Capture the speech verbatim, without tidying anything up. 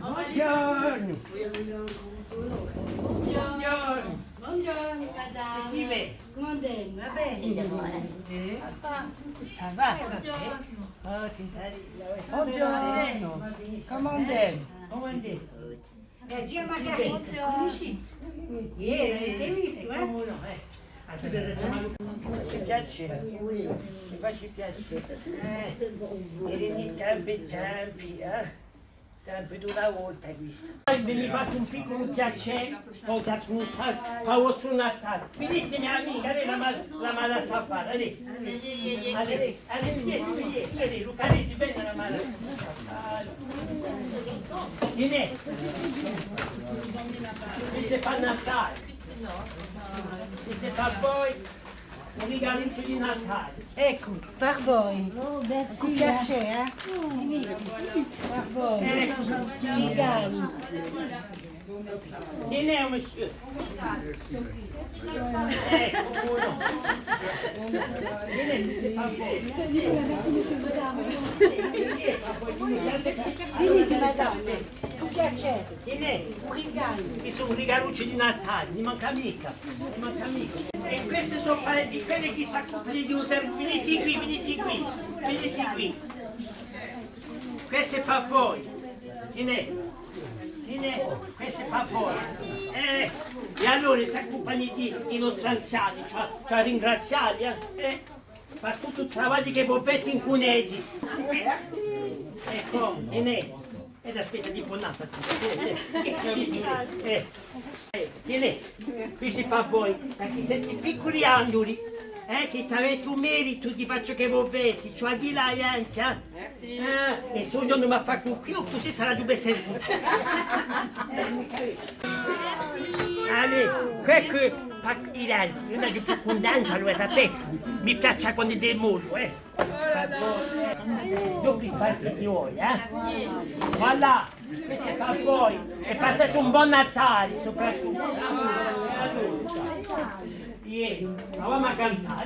Bonghjornu. Bonghjornu. Bonghjornu, madame. Sentite. Cumu andemu? Va bè? Eh? Ça va? Eh, va bè. Oh, Tintarella, eh. Bonghjornu. Cumu andemu? Cumu andemu? Eh, zia Margarita, cunnisci? Eh, l'avete vistu, eh? Cumu nò, eh? Aspetta, adesso mi face piacè. Mi face piacè. Eh, eranu i tempi, i tempi, eh? Tempi d'una volta quessi. Eh, mi, mi fate un picculu piacè, poi t'attrusa, pà u vostru Natale. Viditemi, amica, allez, la ma-, la mala sa fà, allez. Allez, allez, vieni, vieni, vieni, Luca, allez, ti vedi la mala. Vieni. Quessu hè pà Natale. Quessu hè pà voi. Un rigalucciu di Natale. Eccu, per voi. Oh, merci. Cù piacè, eh? Venite. Per voi. Eh. Rigali. Tiens, monsieur. Eccu, uno. Tiens, c'est pas bon. Venite, madame. Cù piacè. Tiens, un rigalu. Quessu hè un rigalucciu di Natale, ùn manca micca. È queste sò pà-, di quelle chì s'occupanu di u serv-, venite quì, venite quì, venite quì. Quessu hè pà voi. Tiens, tiens, quessu hè pà voi. Eh, è allora s'occupanu di, di i nostri anziani, ci hè, ci hè à ringrazialli, eh, eh, pà tuttu u travagliu chì vo fate incù eddi. Eh, eccu, tiens. È aspetta, di bon'annu. Eh, eh, eh, eh, tiens, quessu hè pà voi, perchè site picculi anghjuli, eh, chì avete u meritu di fà ciò chì vo vulete, cioè di là, eh, eh? Merci. Eh, è s'è un ghjornu m'affaccu quì, o cusì saraghju bè servutu. Merci. Allez, quì, quì, pà i grandi, eiu ùn aghju più cundanza, allora sapete, mi piace quandu hè di moda, eh. Doppi spartiti voi, eh? Voilà, quessu hè pà voi. È passate un bon Natale, soprattuttu. Allora, iè, avemu à cantà.